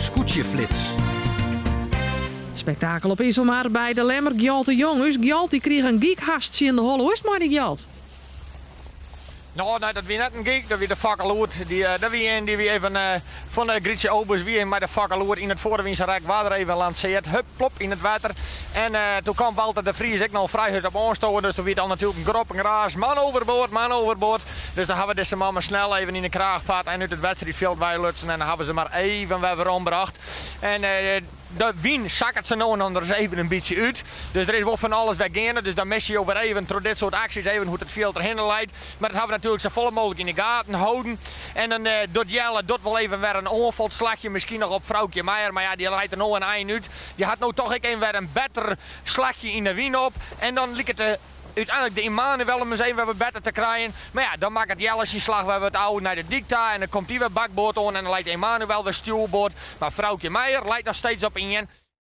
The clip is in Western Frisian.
Skûtsjeflits. Spektakel op Iselmar by De Lemmer. Gjalt de Jong, ús Gjalt, dy krige in gyk hast tsjin de holle. Hoe is it mei dy, Gjalt? No, nee, dat wie net in gyk, dat wie de fakkeloet. Dy, dat wie ien dy wie even fan de Grytsje Obers wie mei de fakkeloet yn it foarewynse rek waard er even lanseard. Hup, plop yn it wetter. En toen kwam Walter de Vries ek noch frij hurd op oanstowen, dus toen wie it al natuerlik in grop, in graas. Man overboord, man overboord. Dus dan hawwe dizze man mar snel even yn de kraach fat en út it wedstriidfjild weilutsen en dan hawwe se mar even wer werombrocht. En de wyn sakket sa no en dan ris even in bytsje út. Dus der is wol fan alles wer geande. Dus dan misse jo wer even troch dit soart aksjes even hoe't it fjild derhinne leit. Mar dat hawwe we natuerlik safolle mooglik yn de gaten holden. En dan docht Jelle docht wol even wer in oanfalslachje, miskien noch op Froukje Meijer. Mar ja, dy leit der no in ein út. Dy hat no toch ek even wer in better slachje yn de wyn op. En dan liket de úteinlik de Immanuel om ris even wer wat better te krijen. Mar ja, dan makket Jelle syn slach wer wat ôf nei de dyk ta en dan komt dy wer bakboard oan en dan leit Emanuel wer stjoerboard. Mar Froukje Meijer leit noch steeds op ien.